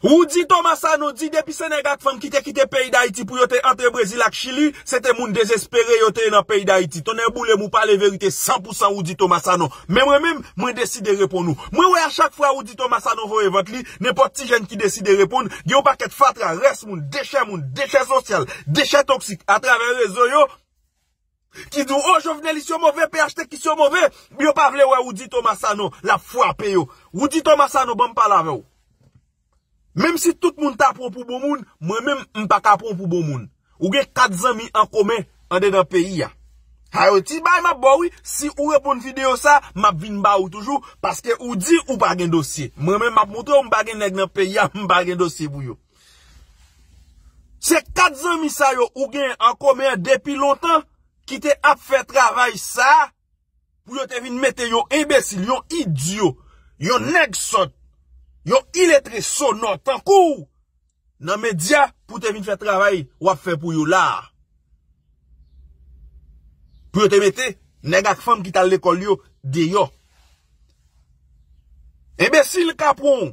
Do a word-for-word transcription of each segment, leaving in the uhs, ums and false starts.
Rudy Thomas Sanon di depi se nèg ak fanm ki te kite peyi Dayiti pou yo te antre Brezil ak Chili, se te moun dezespere yo te ye nan peyi Dayiti. Tonnè boule m, ou pale verite san pou san, Rudy Thomas Sanon. Men mwen menm, mwen deside reponn ou. Mwen wè a chak fwa Rudy Thomas Sanon voye vant li, nenpòt ti jèn ki deside reponn, gen yon pakèt fatra, rès moun, dechè moun, dechè sosyal, dechè toksik atravè rezo yo, ki di w, o, Jovenelis yo move, P H T X yo move, yo pa vle wè Rudy Thomas Sanon, l ap frape yo. Rudy Thomas Sanon, ban m pale avè w. Menm si tout moun ta pran w pou bon moun, mwen menm, m pa ka pran w pou bon moun. Ou gen kat zanmi an komen andedan peyi a. Sa yo ti bay m ap ba w wi, si ou reponn videyo sa, m ap vin ba ou toujou, paske ou di ou pa gen dosye. Mwen menm, m ap montre w, m pa gen nèg nan peyi a, m pa gen dosye pou yo. Se kat zanmi sa yo ou gen an komen an depi lontan ki te ap fè travay sa a pou yo te vin mete yon enbesil, yon idyo, yon nèg sòt, yon iletre sonò tankou w nan medya pou te vin fè travay w ap fè pou yo la a. Pou yo te mete nèg ak fanm ki t al lekòl yo deyò. Enbesil ka pran w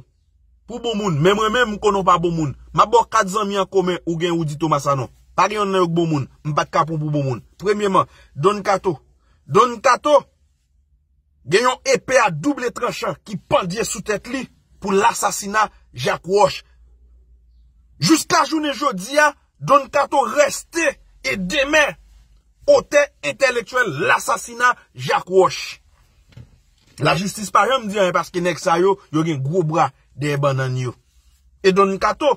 pou bon moun, men mwen menm, m konnen w pa bon moun. M ap ba w kat zanmi an komen ou gen, Rudy Thomas Sanon. Pa gen yonn nan yo k bon moun, m pa t ka pran w pou bon moun. Premyeman, Don Kato. Don Kato gen yon epe a double tranchan ki pandye sou tèt li pou lasasina Jacques Roche. Jiska jounen jodi a, Don Kato reste e demè otè entèlektyèl lasasina Jacques Roche. Lajistis pa janm di anyen paske nèg sa yo, yo gen gwo bra dèyè bannann yo. E Don Kato,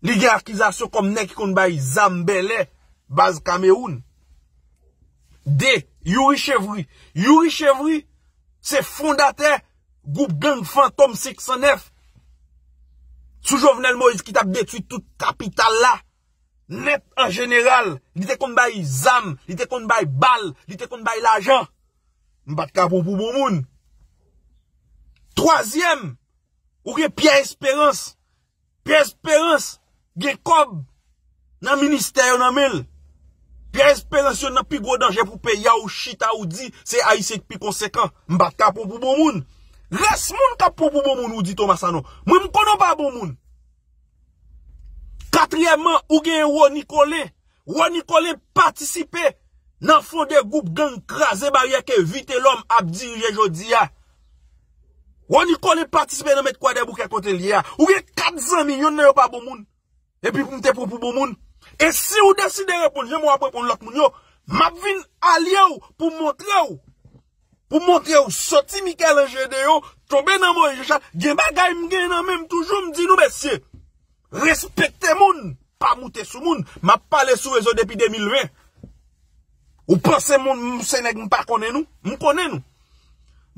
li gen akizasyon kòm nèg ki konn bay zam bèlè, baz Kamewoun. De, Youri Chevry. Youri Chevry se fondatè gwoup gang Fantom senk san nèf. Sou Jovenel Moïse ki t ap detwi tout kapital la, nèt an jeneral, li te konn bay zam, li te konn bay bal, li te konn bay lajan. M pa t ka pran w pou bon moun. Twazyèm, ou gen Pierre Espérance. Pierre Espérance gen kòb nan ministè yo nan men l. Pierre Espérance, youn nan pi gwo danje pou peyi a, ou chita ou di se Ayisyen ki pi konsekan. M pa t ka pran w pou bon moun. Rès moun k ap pran w pou bon moun, Rudy Thomas Sanon. Mwen, m konnen w pa bon moun. Katriyèmman, ou gen Rony Colin. Rony Colin patisipe nan fonde gwoup gang Kraze Baryè ke Vitelhomme ap dirije jodi a. Rony Colin patisipe nan met Kwadèboukè kote l ye a. Ou gen kat zanmi, yonn nan yo pa bon moun. Epi pou m te pran w pou bon moun. E si w deside reponn jan mwen w ap reponn lòt moun yo, m ap vin alye w pou montre w. Pou montre w soti Michel-Ange deyò, tonbe nan Moïse Jean Charles, gen bagay m gen nan men m toujou, m di nou, mesye, respekte moun, pa moute sou moun. M ap pale sou rezo depi de mil ven. Ou panse moun, m se nèg m pa konnen nou? M konnen nou.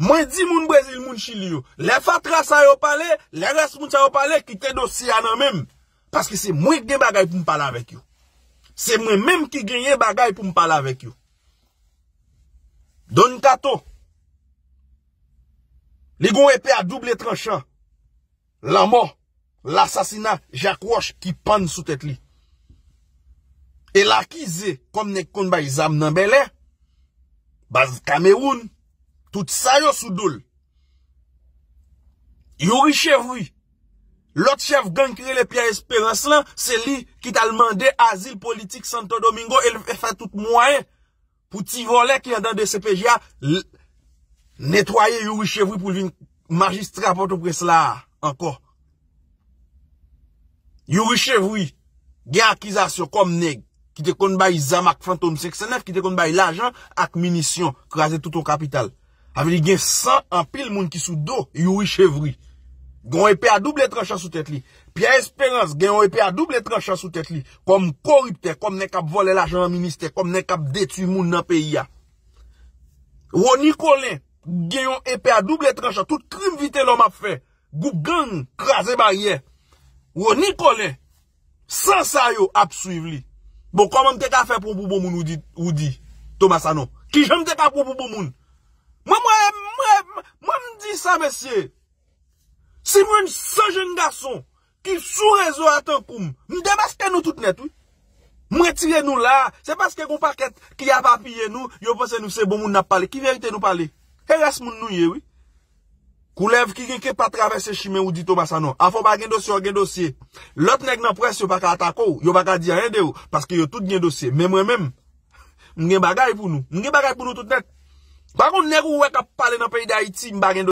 Mwen di moun Brezil, moun Chili yo, lè fatra sa yo pale, lè rès moun sa yo pale, kite dosye a nan men m. Paske se mwen ki gen bagay pou m pale avèk yo. Se mwen menm ki genyen bagay pou m pale avèk yo. Don Kato, li gon epe a double tranchan. Lanmò, lasasina Jacques Roche ki pann sou tèt li. E l akize kòm nèg konn bay zam nan bèlè, baz Kamewoun, tout sa yo sou do l. Youri Chevry, lòt chèf gang ki rele Pierre Espérance lan, se li ki t al mande azil politik Santo Domingo e l fè tout mwayen pou ti vòlè ki anndan D C P J a l-, netwaye Youri Chevry pou l vin majistra Pòtoprens la a ankò. Youri Chevry gen akizasyon kòm nèg ki te konn bay zam ak Fantom senk san nèf, ki te konn bay lajan ak minisyon, kraze tout yon kapital. Sa vle di gen san anpil moun ki sou do Youri Chevry. Gen yon epe a double tranchan sou tèt li. Pierre Espérance gen yon epe a double tranchan sou tèt li. Kòm koriptè, kòm nèg k ap vòlè lajan nan ministè, kòm nèg k ap detwi moun nan peyi a. Rony Colin gen yon epe a double tranchan. Tout krim Vitelhomme ap fè, gwoup gang Kraze Baryè, Rony Colin, san sa yo ap swiv li. Bon, kòman m te ka fè pran w pou bon moun, Rudy, Rudy Thomas Sanon? Kijan m te ka pran w pou bon moun? Mwen, mwen, mwen, mwen, mwen, m di sa, mesye. Si m jwenn san jenn gason ki sou rezo a tankou m, m demaske nou tout nèt, wi. M retire nou la, se paske gon pakèt ki ap apiye nou, yo panse nou se bon moun n ap pale. Ki verite nou pale? E rès moun nou ye, wi. Koulèv ki gen ke pa travèse chimen ou di Thomas Sanon. Afè w pa gen dosye, w gen dosye. Lòt nèg nan près yo pa ka atake w, yo pa ka di anyen de ou, paske yo tout gen dosye. Men mwen menm, m gen bagay pou nou. M gen bagay pou nou tout nèt. Pa konn nèg ou wè k ap pale nan peyi Dayiti, m pa gen